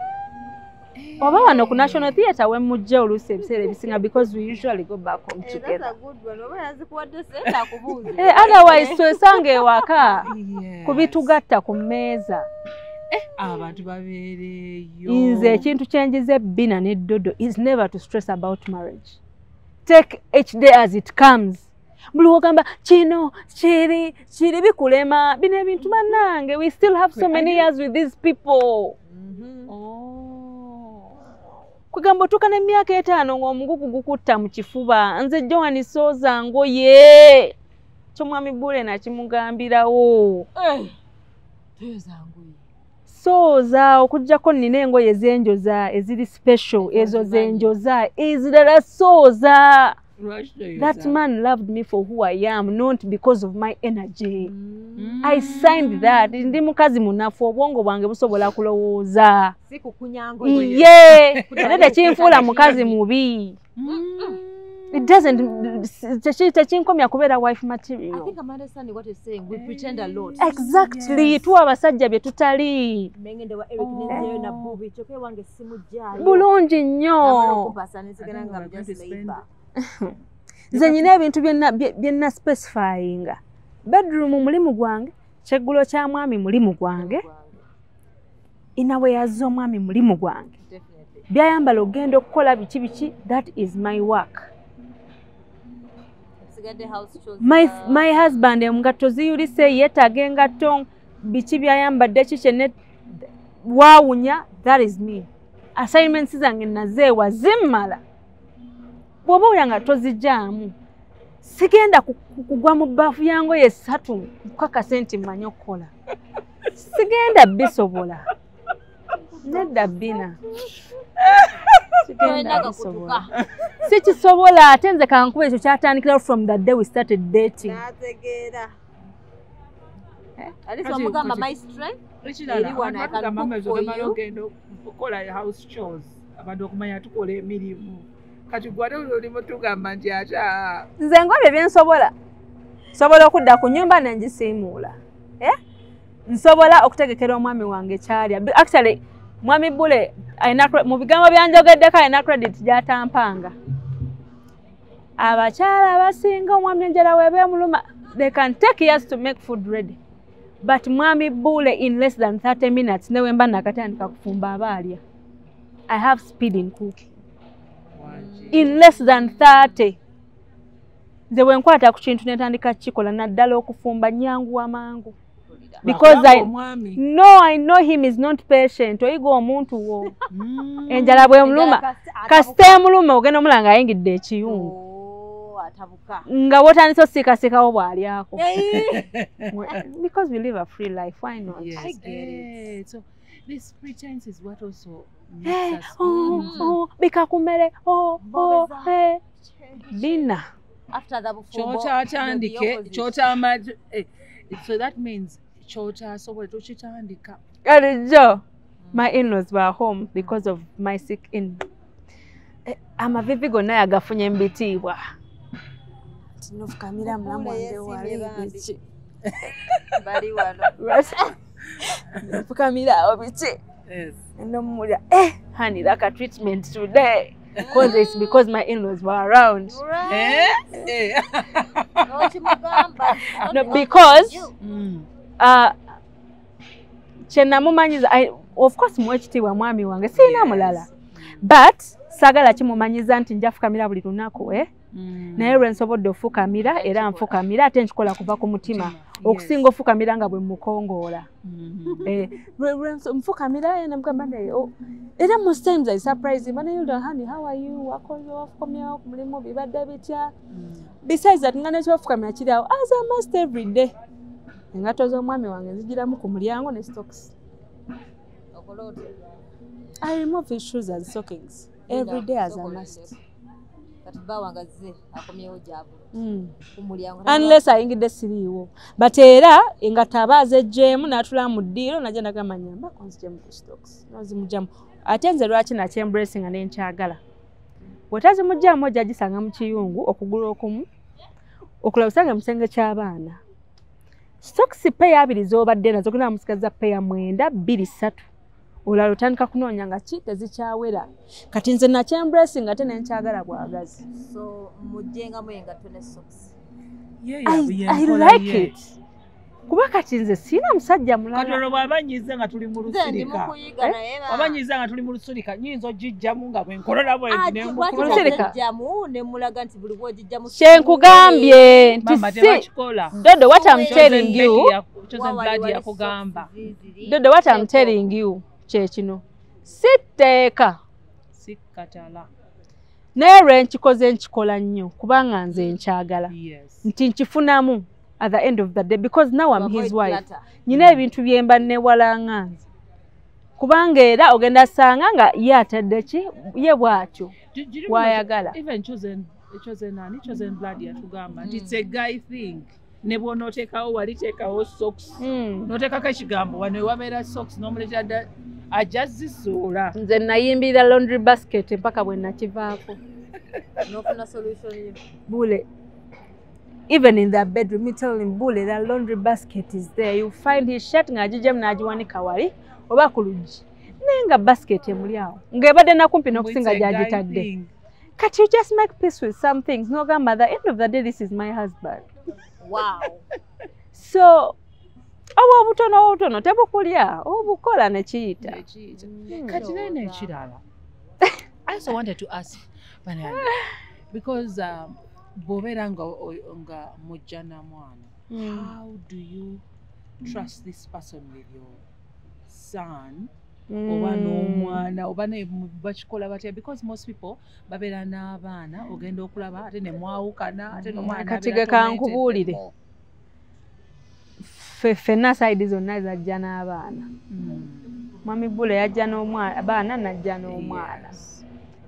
Oba wano ku National Theatre we mujja oluusi ebiseera ebisinga because we usually go back home together. That's a good one. Oba yazikuwadde sente akubuuze. Otherwise twesanga ewaka kubitugatta ku mmeeza. Abantu babeereyo. Nze ekintu kyenjize Bina ne Dodo is never to stress about marriage. Take each day as it comes. Buli ogamba kino kiri bikulema bino ebintu bannange. We still have so many years with these people. Kugamba otuuka n'emyaka 5 ng'omugugu gukutta mu kifuba. Nze Joan sooza ngoye. Ky'omwami Bule nakimugambirawo. Sooza okujjako nnina engoye z'enjoza eziri special ezo z'enjoza ezirala sooza. That man loved me for who I am, not because of my energy. I signed that. Ndi mukazi munafu obwongo bwange busobola kulowooza. Ye, ate kinfuula mukazi mubi. It doesn't tekinkomya kubeera wife material. I think I'm understanding what you're saying. We pretend a lot. Exactly. Tuwa abasajja bye tutali. Bulungi nnyo. Nze nyina ebintu byonna specifyinga. Bedroom mulimu gwange, kyeggulo kya mwami mulimu gwange. inawe yazza omwami mulimu gwange byayambala ogenda okukola biki that is my work. My husband engatto ziyulise yeetaaga engatto biki byayambadde kikyene waawunya, that is me. Assignments zange nazeewa zimmala. Bw'oba oyanga tozijjaamu sigenda kugwa mu bbaafu yangoye esatu nkukakasa nti mmanyi okukola. Sigenda bisobola. Nedda bina. Sigenda bisobola. Sikisobola ate nze kankuba ekyo kyatandikirawo from the day we started dating. Nategeera. At least wamugamba my strength. Eri wana I can cook for you. Ogenda okukola house chores. Abantu okumanya tukola emirimu. Kati gwate olimo tugamba nti ata. Nze ngombe byensobola. Nsobola okudda ku nnyumba nenjisiimuula. Nsobola okutegekera omwami wange kyalya. Actually, mwami Bule mu bigambo byanjogeddeko alina credit gyatampanga. Abakyala abasinga omwami enjala webeemuluma, they can take years to make food ready. But mwami Bule in less than 30 minutes newe mba nakatandika kufumba abaalya. I have speed in cooking. In less than 30. Nze wenkwata ku kintu netandika kikola naddala okufumba nyangu amangu. Because I know him is not patient. Oyiga omuntu wo. Enjala bwe muluma. Kasite muluma ogenda mulanga ayingidde ekiyungu. Nga wotandise osikaasikawo bw'alyako. Because we live a free life, why not? Yes. I get it. So this pretense is what also Hey, makes us bikakumere, Bina. After the so that means chota so what chitandika. Joe, my in-laws were home because of my sick in. Amavivi gonna yagafunye mbitibwa. Tinofukamira mulamu wange wali biki. Bali wano. Fukamira obiki. Yes. No mulya. Honey, like a treatment today. Because it's because my in-laws were around. No, because of course mwekitiibwa mwami wange sina mulala. But sagala kimumanyiza nti nja fukamira buli lunaku naye lwe nsobodde ofukamira era nfukamira ate nkikola kuva ku mutima okusinga ofukamira nga bwe mukongoola. Mfukamira namugamba naye era most times I surprise him. Honey, how are you? Wakomyawo ku mulimu bibadde bitya? Besides that nga nekyofukamira kiri awo as I must every day. Engato z'omwami wange nzigiramu ku mulyango ne stocks. I remove his shoes as stockings every day as I must. Unless ayingidde siriiwo. But era engato aba azeggyemu n'atula mu ddiiro najja nagamba nyamba konziggyemu ku stocks. Nozimugyamu. Ate nze lwaki nakyembracing nga nenkyagala. Bw'otazimugyamu ojja gisanga mu kiyungu okugulu okumu. Okulaba osanga mu kisenge ky'abaana. Stocks peya 2 z'obadde nazo kuna musigaza peya 9, 2, 3. Olala otandika kunoonya nga ki tezikyawera. Kati nze nakyembracing ate nenkyagala bwagazi. So mujjenga mwengato ne socks. I like it. Kuba kati nze sina musajja mulala. Katono bwabanyize nga tuli mu lusirika. Wabanyize nga tuli mu lusirika nyinzo jijjamu nga bwenkolola bwe lusirika. Ne mulaga nti buli bwo jijjamu. Kyenkugambye nti si. Dodo, what I'm telling you. Dodo, what I'm telling you. Kyekino. Sitteeka. Sikatala. Naye nkikoze nkikola nnyo kubanga nze nkyagala. Nti nkifunamu at the end of the day because now I'm his wife. Nyina ebintu byemba newalanga nze. Kubanga era ogenda sanga nga ye atadde ki ye bwatyo. Wayagala. Even chosen blood yatugamba. It's a guy thing. Ne bw'onoteekawo waliteekawo socks. Noteekako ekigambo wano ewabeera socks n'omuleeta ajazisuula. Nze nayimbira laundry basket mpaka bwe nakivaako. Nofuna solution. Bule. Even in that bedroom, me tell him, Bule, that laundry basket is there. You find his shirt ng'agigyemu n'agiwanika wali oba ku luggi. Naye nga basket emuli awo. Ng'ebadde nakumpi n'okusinga gy'agitadde. Can't you just make peace with some things? N'ogamba, at the end of the day, this is my husband. Wow. So, obutono tebukulya obukola ne kiyita. Kati nene ekirala. I also wanted to ask Banana, because bobera nga mujja na mwana, how do you trust this person with your son? Oba n'omwana oba ne bakikola batya, because most people babeera n'abaana ogenda okulaba ate ne mwawukana ate n'omwana kati kankubuulire ffenna saidi zonna zajja n'abaana. Mwami Bule yajja n'omwana abaana najja n'omwana.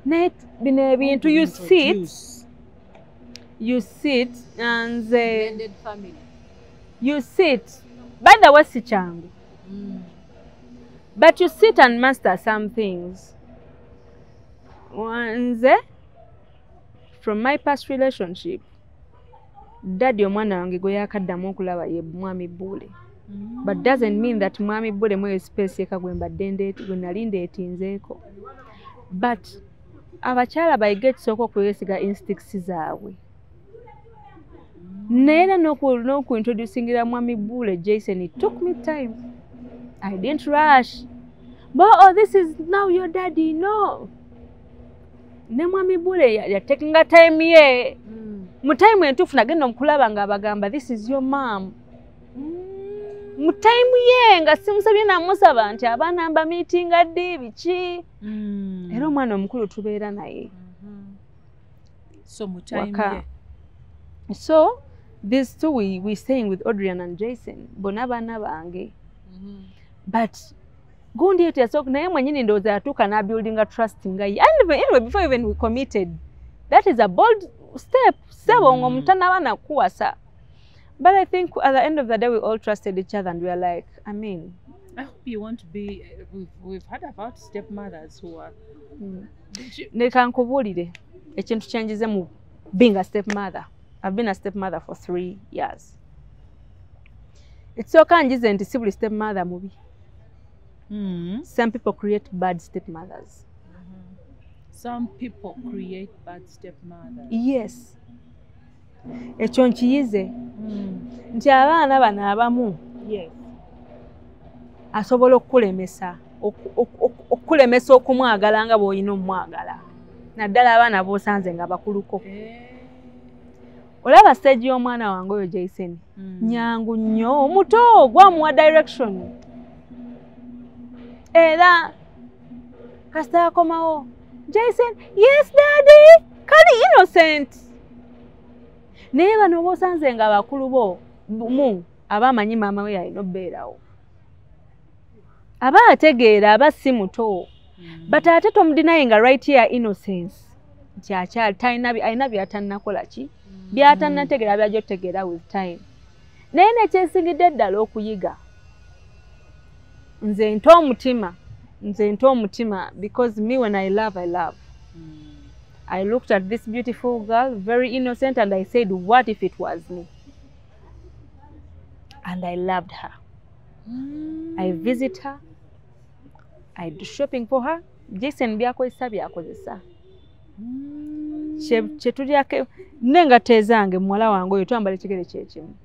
Naye bino ebintu you sit and you sit by the way si kyangu. But you sit and master some things. Nze, from my past relationship, daddy omwana wange gwe yakaddamu okulaba ye Mwami Bule. But doesn't mean that Mwami Bule mwe space yeka gwe mbadde gwe nali ndeetinzeeko. But abakyala bayige ekisooka okwesiga instincts zaabwe. Naye n'okuintroducingira Mwami Bule Jason, it took me time. I didn't rush. But oh, this is now your daddy. No. Ne Mwami Bule ya taking a time ye. Mu time entuufu nagenda omukulaba nga abagamba this is your mom. Mu time ye nga simusabye namusaba nti abaana mba meeting addi biki. Era omwana omukulu tubeera naye. So mu time ye. So these two we staying with Audrian and Jason. Bona baana bange. But gundi yetu yasooka naye mwenyini ndowooza yatuuka na building a trust nga ye. Anyway, before even we committed, that is a bold step. Sebo ngo mutanabana kuwasa. But I think at the end of the day we all trusted each other and we are like, I mean, I hope you want to be, we've heard about stepmothers who are... Nekankubuulire ekintu kyenjize mu being a stepmother. I've been a stepmother for 3 years. It's okay njize nti si buli stepmother mubi. Some people create bad stepmothers. Some people create bad stepmothers. Yes. Ekyo nkiyize. Nti abaana bano abamu. Yes. Asobola okulemesa. Okulemesa okumwagala nga bw'olina omwagala. Naddala abaana b'osanze nga bakuluko. Olaba stage y'omwana wange oyo Jason. Nyangu nnyo omuto gwamuwa direction. Era kasita akomawo Jason, yes daddy, kali innocent. Naye bano b'osanze nga bakulu bo mu abamanyi maama we yalina obbeerawo. Aba ategeera aba si muto. But ate tomudinayinga right here innocence. Nti akyali alina byatannakola ki? Byatannategeera byajja otegeera with time. Naye nekyesigidde ddala okuyiga. Nze nto omutima because me when I love, I love. I looked at this beautiful girl, very innocent, and I said, what if it was me? And I loved her. I visit her. I do shopping for her. Jason byakozesa byakozesa. Kyetulyako nenga tezange muwala wange oyo twambala ekigere kyekimu.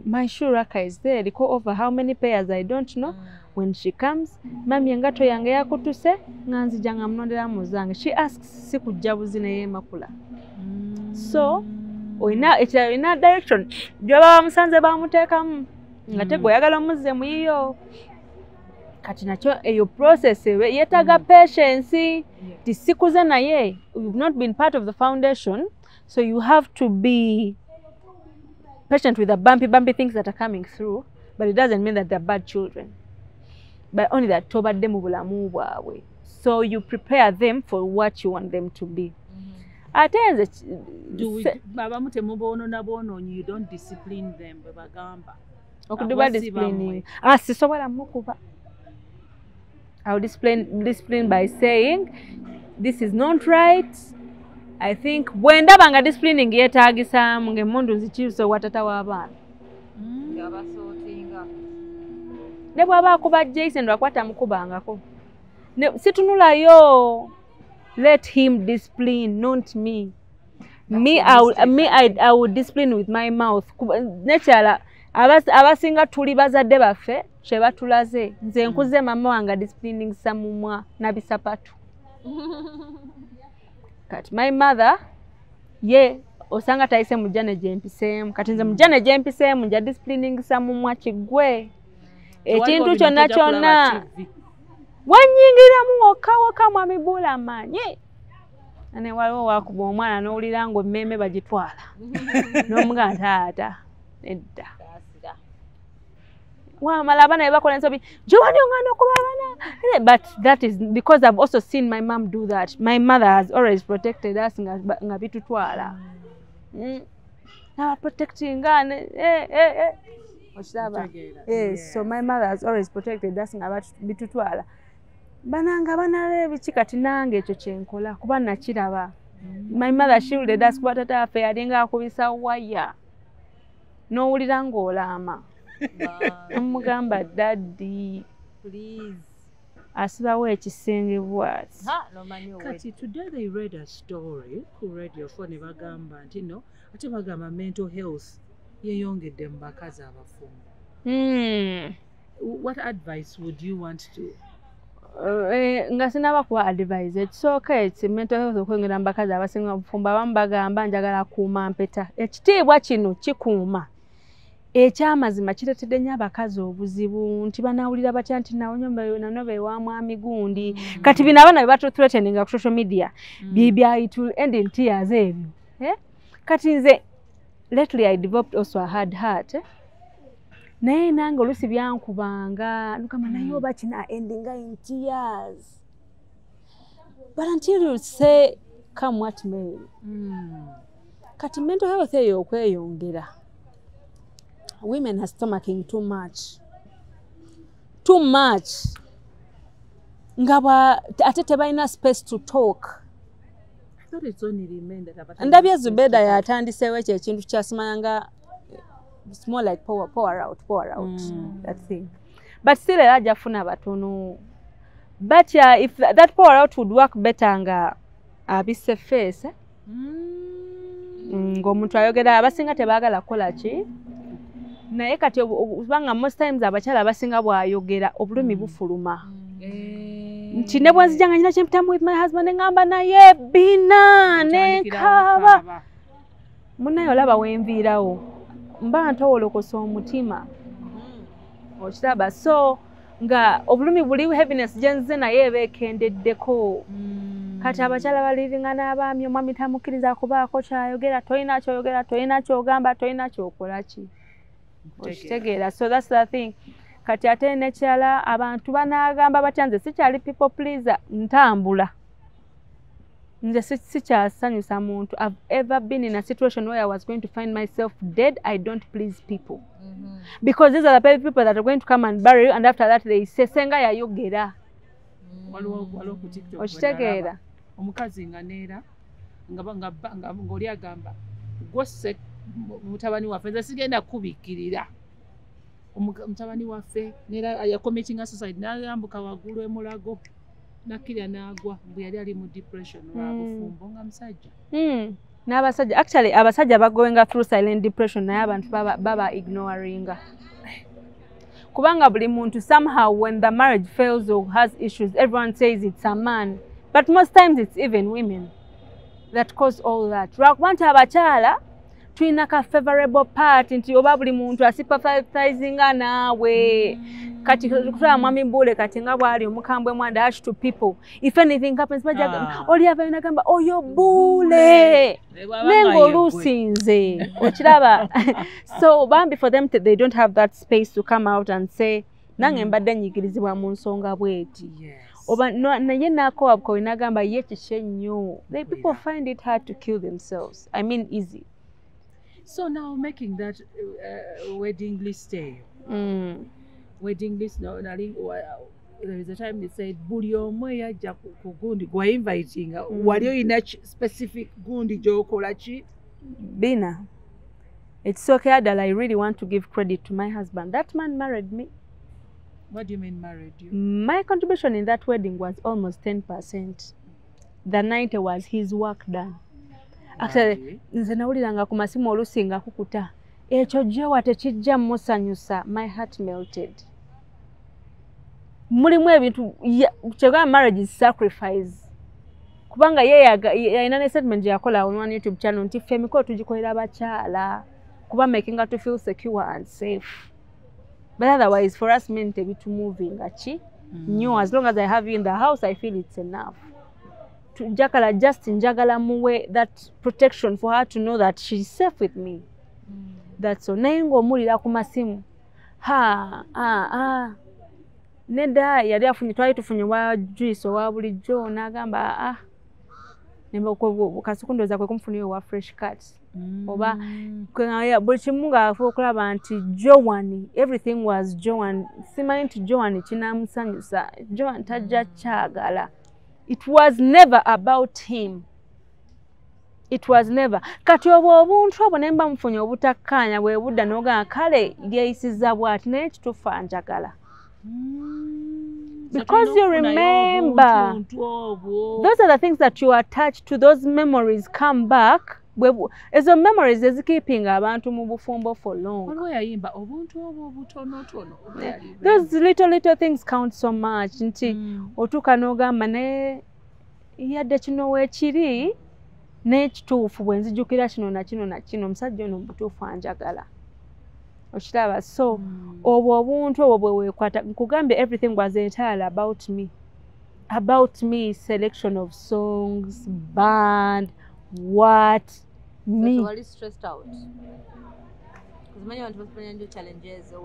My shoe racker is there. Liko over how many pairs I don't know. When she comes, mami engato yange yakutuse nganzija nga mnondera muzange. She asks sikujja buzine ye makula. So, ina direction. Jwaba bamusanze bamuteekamu. Nga tegwe oyagala omuzze muyiyo. Kati nakyo eyo process yetaga patience. Tisikuze naye. You've not been part of the foundation. So you have to be patient with the bumpy things that are coming through, but it doesn't mean that they're bad children. But only that tobadde mu bulamu bwabwe. So you prepare them for what you want them to be. Ate nze babamu temuboonoona boonoonyi, you don't discipline them bwe bagamba. Okuduba disciplining. Sisobola mukuba. I'll discipline by saying this is not right. I think when ndabanga disciplining yetaagisa nge mundu nzikiruso watata w'abaana. Ne bw'aba akuba Jason lwakwata mukubangako. Situnulayo. Let him discipline, not me. I would discipline with my mouth. Nechala abasinga tuli bazadde baffe kye batulaze nze nkuze mama wange disciplining samumwa nabisapatu kati my mother ye osanga tayise mujane jempiseemu kati nze mujane jempiseemu nja disciplining samumwa kigwe ekintu kyonna kyonna wanyingiramu wokka mwami bula manyi ane waliwo wakuba omwana n'owulira ngo mmemme bagitwala n'omuga taata nedda wamala abana bebakola ensobi jowani ongana okuba abana but that is because I've also seen my mom do that. My mother has always protected us nga bitutwala protecting yes, so my mother has always protected us nga bitutwala bananga banale biki kati nange ekyo kyenkola kuba nakiraba my mother shielded us kuba tata affe yalinga akubisa waya n'owulira ng'olaama omugamba daddy please asibawo ekisenge bwati kati today they read a story ku radio phone ne bagamba nti no ate bagamba mental health yeyongedde mu bakazi abafumbo. What advice would you want to nga sinaba kuwa advise ekisooka eki mental health okwongera mu bakazi abasinga obufumbo abamu bagamba njagala kuuma mpeta ekitiibwa kino kikuuma ekyamazima kireetedde nnyo abakazi obuzibu nti banawulira batya nti nano bewamwami gundi kati bino abaana bebatuthreateninga ku social media bibya it will end in tears ebyo kati nze lately I developed also a hard heart naye nange olusi byankubanga nukama naye oba kina ending in tears but until you say come what may kati mental health eyo okweyongera women are stomaching too much ngaba ate tebalina space to talk. I thought it's only remained that ndabye Zubeda yatandiseewo ekyo ekintu kyasimanga it's more like pour out that thing but still eraja funa batono but if that pour out would work better nga abise face ng'omuntu ayogera abasinga tebaagala kukola ki naye kati ubanga most times abakyala abasinga bwayogera obulumi bufuluma nti ne bwenzijanga nyina kyempitamu with my husband ngamba naye bina nekaba munaye olaba wenviirawo mba ntowolokosa omutima okiraba so nga obulumi buli heaviness gyenze naye ebeekendeddeko kati abakyala baliringa n'abaami omwami tamukkiriza kubaako kyayogera tolina kyoyogera tolina kyogamba tolina kyokola ki okitegeera so that's the thing kati ate nekyala abantu banaagamba batya nze sikyali people pleaser ntambula nze sikyasanyusa muntu. I've ever been in a situation where I was going to find myself dead. I don't please people because these are the people that are going to come and bury you and after that they say senga yayogera waliwo ku TikTok okitegeera omukazi nga neera ng'oli agamba gwose mutabani waffe nze sigenda kubikirira mutabani waffe neera yakomekinga suicide n'ayambuka waggulu emulago nakirya n'agwa bwe yali ali mu depression lwabufumbo nga musajja n'abasajja actually abasajja bagoinga through silent depression naye abantu baba ignoringa kubanga buli muntu somehow when the marriage fails or has issues everyone says it's a man but most times it's even women that cause all that lwakubanti abakyala tulina ka favorable part nti oba buli muntu asympathizinga naawe kati kutwala mwami Mbule kati nga bwali omukambwe mwanda ash to people if anything happens bajaga oli abayina gamba oyo Bule nengo olusinze okiraba so bambi for them they don't have that space to come out and say nange mbadde nyigirizibwa mu nsonga bweti oba naye nako abko inagamba yekishe nnyo they people find it hard to kill themselves I mean easy. So now making that wedding list wedding list now there is a time they said buli omwe yajja ku gundi gwa inviting wali oyina specific gundi gyokola ki Bina it's okay Adal I really want to give credit to my husband that man married me. What do you mean married you? My contribution in that wedding was almost 10%. The 90% was his work done. Actually nze nawuliranga ku masimu olusinga kukuta ekyo jewa tekijja musanyusa. My heart melted. Mulimu ebintu kyega marriage is sacrifice. Kubanga yalina ne statement yakola on one YouTube channel nti ffe emikolo tugikolera abakyala kuba making us to feel secure and safe. But otherwise for us men moving nnyo, as long as I have you in the house I feel it's enough. Jakala just njagala muwe that protection for her to know that she's safe with me. That's all. Naye ng'omulira ku masimu nedda yali afunye twali tufunye wa juice owa bulijjo n'agamba kasikundoza kwe kumfunira wa fresh cut oba buli kimu ng'afa okulaba nti Joan, everything was Joan. Simanyi nti Joan kinamusanyusa. Joan tajja kyagala. It was never about him. It was never. Kati obuntu obwo nemba mufunye obutakkaanya bwe budda n'ogamba kale lyeyisiza bw'ati naye kituufu njagala. Because you remember, those are the things that you are attached to. Those memories come back. Ezo memories ezikeeping abantu mu bufumbo for long. Those little things count so much. Nti otuuka n'ogamba naye yadde kino weekiri n'ekituufu bwe nzijjukira kino na kino na kino omusajja ono butuufu anjagala. Okiraba. So obwo obuntu obwo bwe weekwata nkugambe everything was entirely about me. About me, selection of songs, band, what, me. So you stressed out?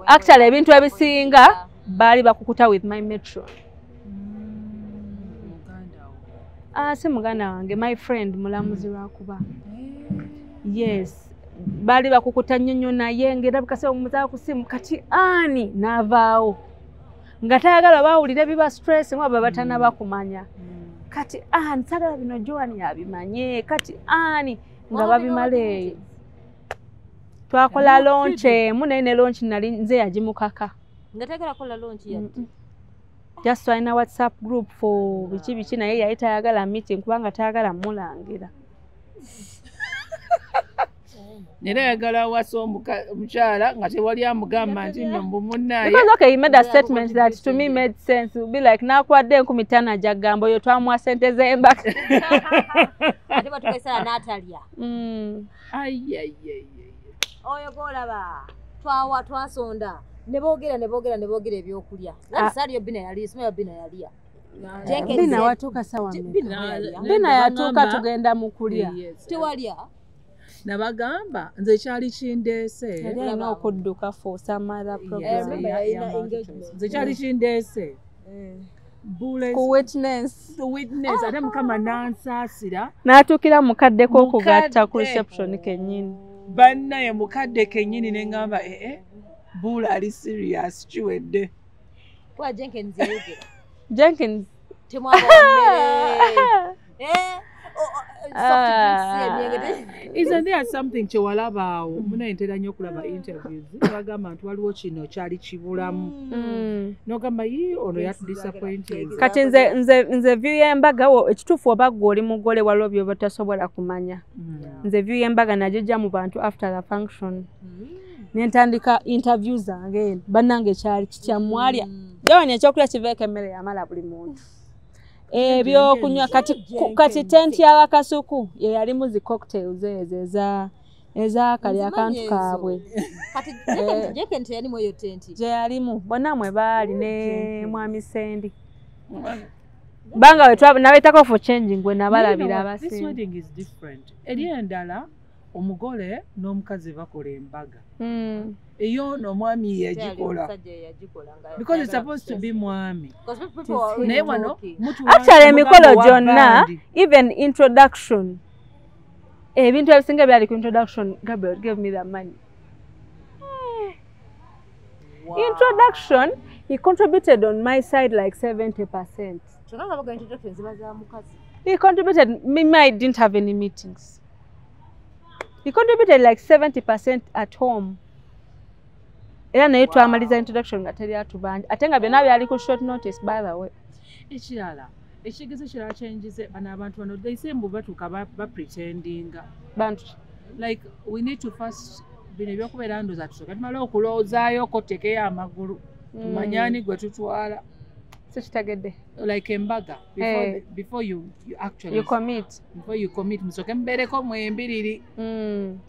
Actually ebintu ebisinga baali bakukuta with my metro. Si muganda wange, my friend mulamuzi lwakuba. Yes. Bali bakukuta nnyonnyo naye ngera bukase omuzaa ku simu kati ani n'avaawo nga tayagala baawulira biba stress mwaba batana bakumanya kati ani sagala bino Joan yabimanye kati ani nga babimaleeyo. Twakola launch emu naye ne launch nali nze yagimukaka nga tayagala kola launch yadde. Just in a WhatsApp group for biki naye yali tayagala meeting kubanga tayagala mulangira. Nera yagala wasa omukyala nga tewali amugamba nti nyombo munnaye. Because okay, he made a statement that to me made sense. It would be like nakwadde 15 jagamba yo twamwa sente z'embaka. Ate batukesala Natalia. Oyo golaba twasonda ne boogera ebyokulya. Saliyo bina yali sima bina yaliya. Bina watuuka sawa bina yatuuka tugenda mu kulya. Tewalya. Nabagamba nze kyali kindeese. Yali alina okudduka for some other program. Nze kyali kindeese. Ku witness. Ate Mukama n'ansaasira. N'atuukira mukaddeko okugatta ku reception kennyini. Bannaye mukadde kennyini ne ngamba Buula ali serious kiwedde. Kwa Jenkins yayogera. Jenkins. Temwaba mmere. Isn't there something kyewalabaawo munayintera nnyo okulaba interviews bagamba nti waliwo kino kyali kibulamu n'ogamba ono yatudisappointing. Kati nze view y'embaga ekituufu oba gwe oli mugole waliwo by'oba tosobola kumanya. Nze view y'embaga najijja mu bantu after the function nentandika interview zange bannange kyali kikyamwalya Joan ekyokulya kiveeko emmere yamala buli muntu. Ebyokunywa kati tent y'abakasuku ye yalimu zi cocktails eza kali akantu kaabwe. Kati Jenkins yali mu eyo tent. Je yalimu bonna mwe baali ne mwami Sendi. Banga nabetako for changing gwe nabalabira abasinga. This wedding is different. Eri endala omugole n'omukazi bakola embaga. Eyo n'omwami yagikola. Because it's supposed to be mwami. Naye wano actually emikolo gyonna even introduction ebintu ebisinga byali ku introduction. Gabriel gave me the money. Wow. Introduction he contributed on my side like 70%. He contributed. I didn't have any meetings. He contributed like 70% at home. Era naye twamaliza introduction nga teri atubanja. Ate nga byonna byali ku short notice by the way. Ekirala ekigezo kirala kyenjize bano abantu bano they say mbu batuuka ba pretendinga. Bantu. Like we need to first bino ebyokubeera ndoza tusooka tumale okulowoozaayo kotekeyo amagulu tumanyani gwe tutwala sikitegedde like embaga before you actually you commit before you commit musooke mubeereko mwembiriri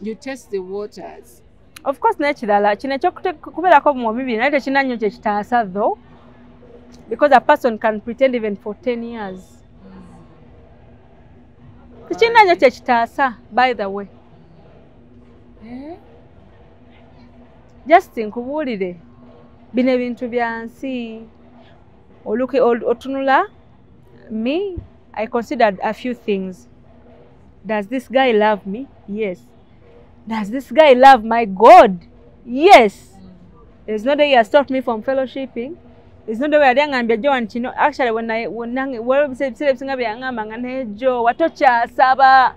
you test the waters. Of course n'ekirala kino ekyokubeerako mu bibiri naye tekirina nnyo kye kitaasa though because a person can pretend even for 10 years tekirina nnyo kye kitaasa by the way just nkubuulire bino ebintu bya nsi otunula me I considered a few things. Does this guy love me? Yes. Does this guy love my God? Yes. There's no day he has stopped me from fellowshipping. There's no day where I Joan Chino. Actually, when I said Joe, what saba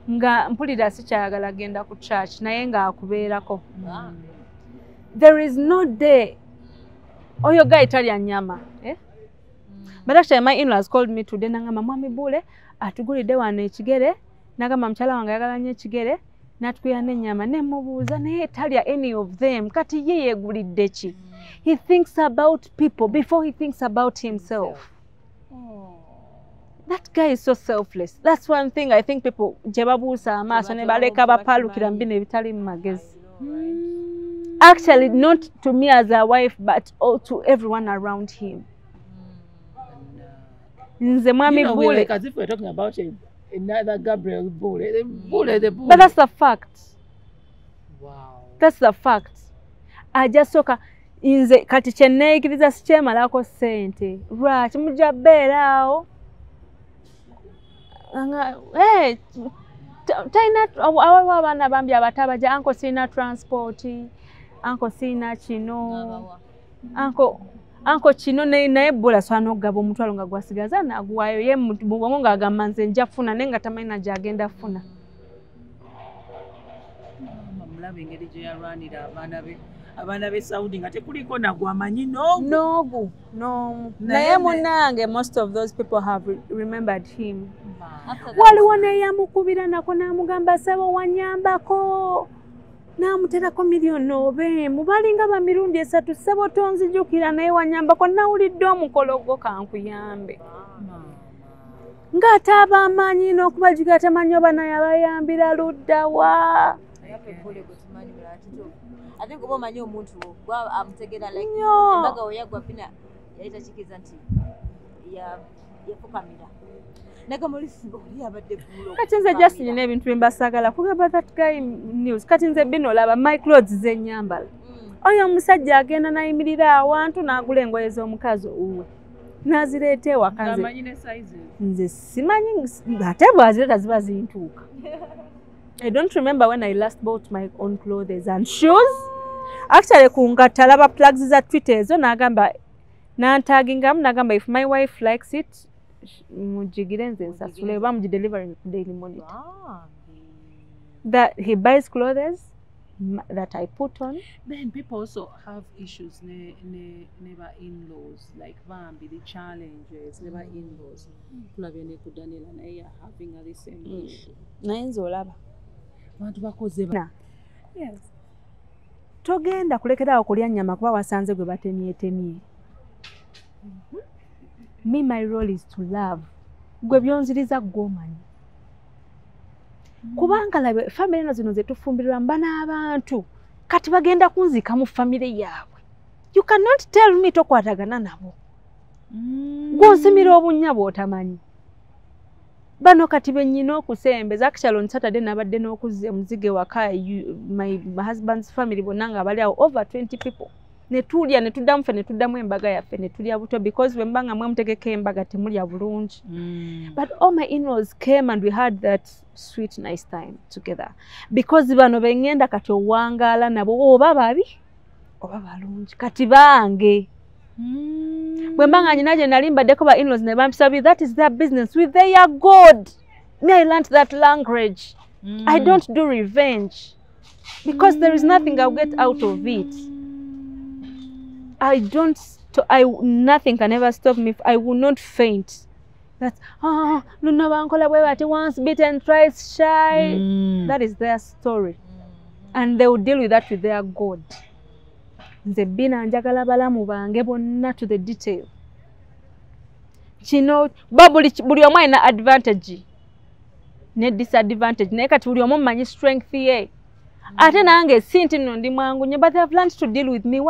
nga mpulira sikyayagala agenda ku church naye nga akubeerako. There is no day oyo guy talya nyama. But actually my in-laws called me today nangamba mwami Bule atugulidde wano ekigere nagamba mukyala wange ayagala nnyo ekigere n'atukuya n'ennyama ne mubuuza naye talya any of them kati ye yeegulidde ki. He thinks about people before he thinks about himself. That guy is so selfless. That's one thing I think people gye babuusa amaaso ne baleka bapaalukira mu bino ebitali mu magezi. Actually not to me as a wife but to everyone around him. Nze mwami Bule. As if we're talking about another Gabriel Bule. The Bule. But that's the fact. Wow. That's the fact. Ajasoka nze kati kyenneeyigiriza sikyemalako ssente. Lwaki mujja beeraawo? Talina awaliwo abaana bambi abatabaja anko sirina transport, anko sirina kino, anko kino naye Bula swana okugaba omutwalo nga gwasigaza naguwaayo ye mubwongo ng'agamba nze nja funa naye nga tamanyi gy'agenda funa. Mulaba engeri gye yalwanira abaana be Saudi nga tekuliko nagwo amanyi n'ogu. Naye munnange most of those people have remembered him. Waliwo neyamukubira nako n'amugamba saba wanyambako n'amuterako miliyoni obeemu balinga ba mirundi 3 ssebo tonzijukira naye wanyambako nawulidde omukolo gwo kankuyambe ng'ate ab'amaanyi n'okubajuga tamanyi oba naye abayambira ludda wa. Ate ngoba omanyi omuntu gwa amutegera like embaga oyagwa pina yayita kikiza nti yafukamira nagamulisigo yabadde bulo kati nze just nyina ebintu byembasagala kugamba that guy news kati nze bino laba my clothes zenyambala oyo omusajja agenda nayimirira awantu n'agula engoye z'omukazi owuwe n'azireeta ewaka nze simanyi ate bw'azireeta ziba zintuuka. I don't remember when I last bought my own clothes and shoes. Actually, kungatta laba plugs za Twitter ezo n'agamba n'antagingamu n'agamba if my wife likes it mujigire nze nsasule oba mugidelivering ku Daily Monitor. That he buys clothes that I put on. Then people also have issues never in-laws like bambi the challenges never in-laws. Kulabye ne ku Daniela naye having the same issue. Naye nze olaba. Bantu bakoze yes. Togenda kulekerawo kulya nnyama kuba wasanze gwe batemyetemye. Me my role is to love. Gwe byonziriza gwomanyi. Kubanga labe family eno zino ze tufumbirirwa mba n'abantu kati bagenda kunzika mu family yaabwe. You cannot tell me tokwatagana nabo. Gwonsimira obunnya bw'otamanyi. Bano kati bennyina okusembeza actually on Saturday nabadde n'okuzza omuzige waka my husband's family bonna nga bali awo over 20 people. Netulya netuddamu ffe netuddamu embaga yaffe netulya buto because bwe mbanga mwe mutegeka embaga temulya bulungi. But all my in-laws came and we had that sweet nice time together because bano bengenda kati owangaala nabo oba babi oba balungi kati bange. Bwe mbanga nyina gye nali mbaddeko ba in-laws ne bampisabi that is their business with their God. Me I learned that language. I don't do revenge because there is nothing I'll get out of it. Nothing can ever stop me if I will not faint. That's Luna Bankola bwe bati once bitten twice shy. That is their story. and they will deal with that with their God. Nze bina njagala balamu bange bonna to the detail. Kino buli omu alina advantage ne disadvantage naye kati buli omu mmanyi strength ye. Ate nange si nti nno ndi mwangu nnyo, but they have learned to deal with me. Why